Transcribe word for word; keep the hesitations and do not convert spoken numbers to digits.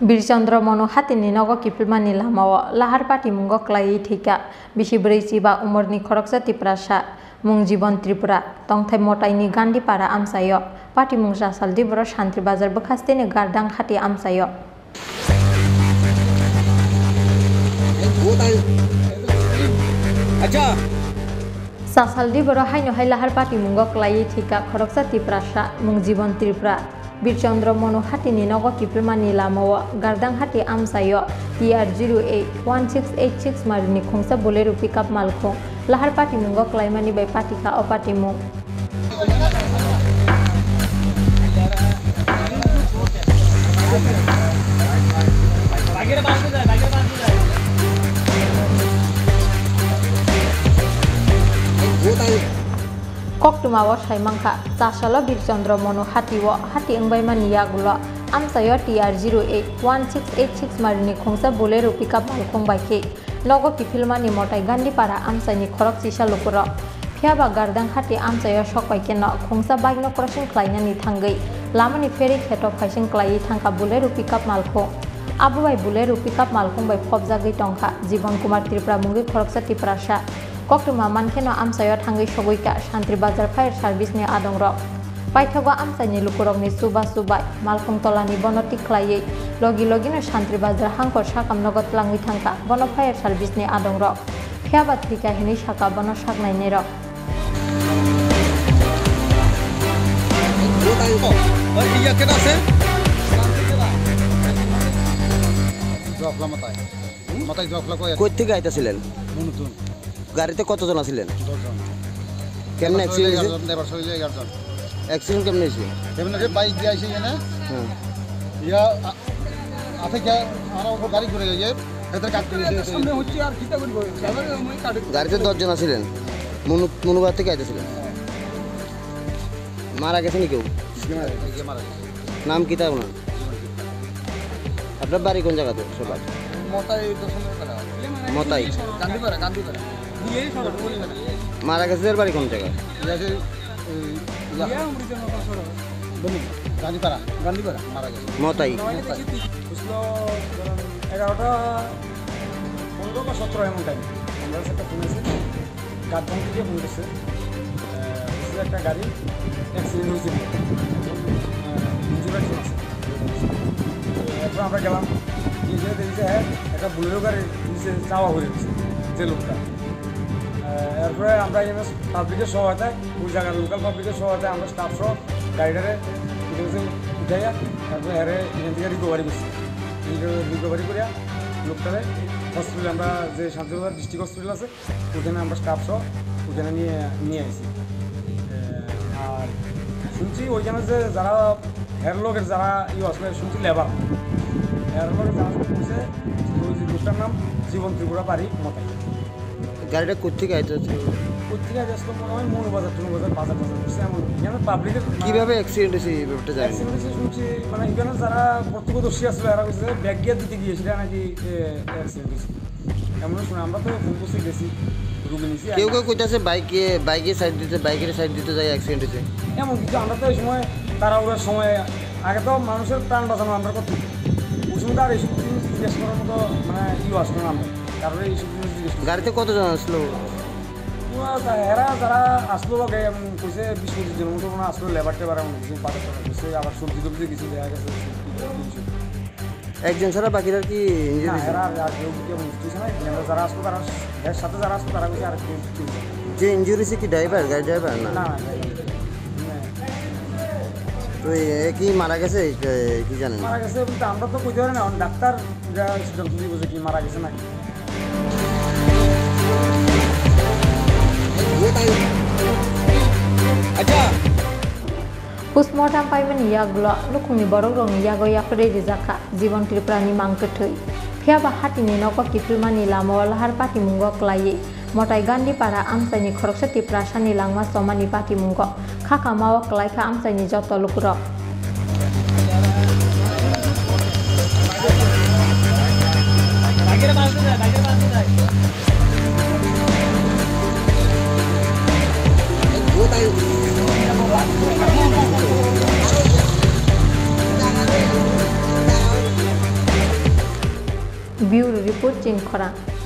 Birchandra Monu hatini nogo kiphilmani lamao lahar patimungo klaiwi thwikha bisi bwrwi chiba umorni khoroksa Tiprasa, mung Jibon Tripura, tongthai Motaini Gandhipara amchaio. Patimung Chasal Diboro Santri Bazar bwkhasteni Gardang hati amchaio. Chasal Diboro haino hai lahar patimungo klaiwi thwikha khoroksa Tiprasa, mung Jibon Tripura. Birchandra Monu hatini nogo kiphilmani lamao Gardang hati amchaio T R zero eight one six eight six marini khungsa Bolero pickup malkhung lahar patimungo klaimani bai patikha o patimung. Koktwma o sai mankha, Chasalo Birchandra Monu hati o hati wngbaimani yagulo amchaio T R zero eight one six eight six marini khungsa Bolero pickup malkhung bai khe nogo kiphilmani Motai Gandhipara amchaini khorok chisa lukurok. Phiyaba Gardang hati amchaio sokpai kheno khungsa bike no crossing khlainani thangwi lamani pherwi kheto phaising klaiwi thangkha Bolero pickup malkhung. Abo bai Bolero pickup malkhung bai phobjagwi tongkha Jibon Kumar Tripura mungwi khoroksa Tiprasa. Koktwma mankheno amchaio thangwi sogwikha Santri Bazar Fire Service ni adongrok. Paithago amchaini lukurokni chubachu bai malkhung tolani bono tik khlaiwi logi logino Santri Bazar hangkor sakam nogo tlangwi thangkha bono Fire Service ni adongrok. Phiyaba thwikha hinwi sakha bono saknainairok. Jofla Matai. Matai Jofla koi. Koi theke aita silen? Munutun. গাড়িতে কতজন আছিলেন? দশ জন। কেমনে accident হয়েছে? এগারো জন, এবার শরীরে এগারো জন। Accident কেমনে হয়েছে? কেমনে হয়েছে? বাইক দিয়ে আইসে এখানে। হুম। ইয়া, আ-, আতে কে, আমরা ওপর গাড়ি ঘুরে গেছে। এদের কাট করে দিয়েছে। সামনে হচ্ছে আর কিতা করি বলে? গাড়িতে দশ জন আছিলেন? মনু-, মনুবার থেকে আইতেছিলেন? মারা গেছেনি কেউ? কে মারা গেছে? কে মারা গেছে? নাম কিতা ওনার? আপনার বাড়ি কোন জায়গাতে সবার? মতাই দশমী পাড়া। মতাই। গান্ধীপাড়া, গান্ধীপাড়া। মারা গেছে এর বাড়ি কোন জায়গা? ইয়া যে, এই, ইয়া। গান্ধীপাড়া। গান্ধীপাড়া মারা গেছে। মতাই। বুঝলো, ধরেন, এগারোটা পনেরো বা সতেরো এমন টাইম। আমরা সেটা শুনেছি। গাবগাঁও থেকে ফোন করছে, আহ, হচ্ছে একটা গাড়ি অ্যাক্সিডেন্ট হয়েছে, আহ, ইঞ্জিন একজন আছে। তো এরপর আমরা গেলাম, গিয়ে যেয়ে দেখি যে, হ্যাঁ, একটা বোলেরো গাড়ির নিচে চাওয়া হয়ে গেছে যে লোকটা। আহ, এরপরে আমরা এমএস পাবলিকের সহায়তায়, ওই জায়গার লোকাল পাবলিকের সহায়তায় আমরা স্টাফ সহ গাড়িটারে উঠে গেছে, উঠাইয়া তারপরে এরে এখান থেকে রিকভারি করছি। রিকভারি করিয়া লোকটারে হসপিটালে, আমরা যে শান্তিবাজার ডিস্ট্রিক্ট হসপিটাল আছে, ওখানে আমরা স্টাফ সহ ওখানে নিয়ে, নিয়ে আসি। এ, আর শুনছি ওইখানে যে যারা হেয়ার লগের যারা ইয়ে আসলে শুনছি লেবার, হেয়ার লগের যারা আসলে বলছে, ওই যে লোকটার নাম জীবন ত্রিপুরা, বাড়ি মতাই। গাড়িটা কোথেকে আইতে হচ্ছে? কোথেকে আইতে আসলে মনে হয় মৌলবাজার, টুলবাজার, বাজার টাজার করছে, এমন এখানে পাবলিকের কিভাবে অ্যাক্সিডেন্ট হয়েছে এই ব্যাপারটা জানি না। অ্যাক্সিডেন্ট হয়েছে শুনছি, মানে এখানে যারা প্রত্যক্ষদর্শী আসলে এরা বলছে যে ব্যাগ গিয়ার দিতে গিয়ে সেটা নাকি, এ, অ্যাক্সিডেন্ট হয়েছে। এমন শুনে আমরা তো ফোন করছি, গেছি, রুমে নিছি। কেউ কেউ কইতাছে বাইকে, বাইকে সাইড দিতে, বাইকের সাইড দিতে যায় অ্যাক্সিডেন্ট হয়েছে। এমন কিছু, আমরা তো এই সময় তাড়াহুড়ার সময় আগে তো মানুষের প্রাণ বাঁচানো আমরা করতে, ওই সময় তো আর এইসব জিনিস জিজ্ঞেস করার মতো মানে ইয়ে আসলো না আমরা, কারণ এইসব জিনিস জিজ্ঞেস করতে। গাড়িতে কতজন আসলো? ওরা যা-, এরা যারা আসলো লগে, উম, কইছে বিশ পঁচিশ জনের মতো মনে হয় আসলো, লেবার টেবার এমন কিছু পাথর টাথর কিছু, আবার সবজি টবজি কিছু দেখা গেছে। একজন ছাড়া বাকিরা কি ইঞ্জুরি না, হয়েছে? এরা আর, আর কেউ, কেউ কিছু নাই। এরা যারা আসলো তারা, এর সাথে যারা আসলো তারা কইছে আর কেউ কিছু হয়েছে। যে ইঞ্জুরি হয়েছে কি ড্রাইভার, গাড়ি ড্রাইভার না? না, না, ড্রাইভার না। তো এ, এ কি মারা গেছে? এ, কি জানেন? মারা গেছে বলতে আমরা তো কইতে পারি না, এখন ডাক্তার যা সিদ্ধান্ত দিব যে কি মারা গেছে নাকি। আচ্ছা। Postmortem paimani yagulo nukhungni borokrokni yago yapharwi rijakha Jibon Tripurani mang kwthwi. Phiyaba hatini nogo kiphilmani lamao lahar patimungo klaiwi Motai Gandhipara amchaini khoroksa Tiprasani langma chomani patimungo kha kamao klaikha amchaini joto lukurok. Bureau Report, Chini Khorang.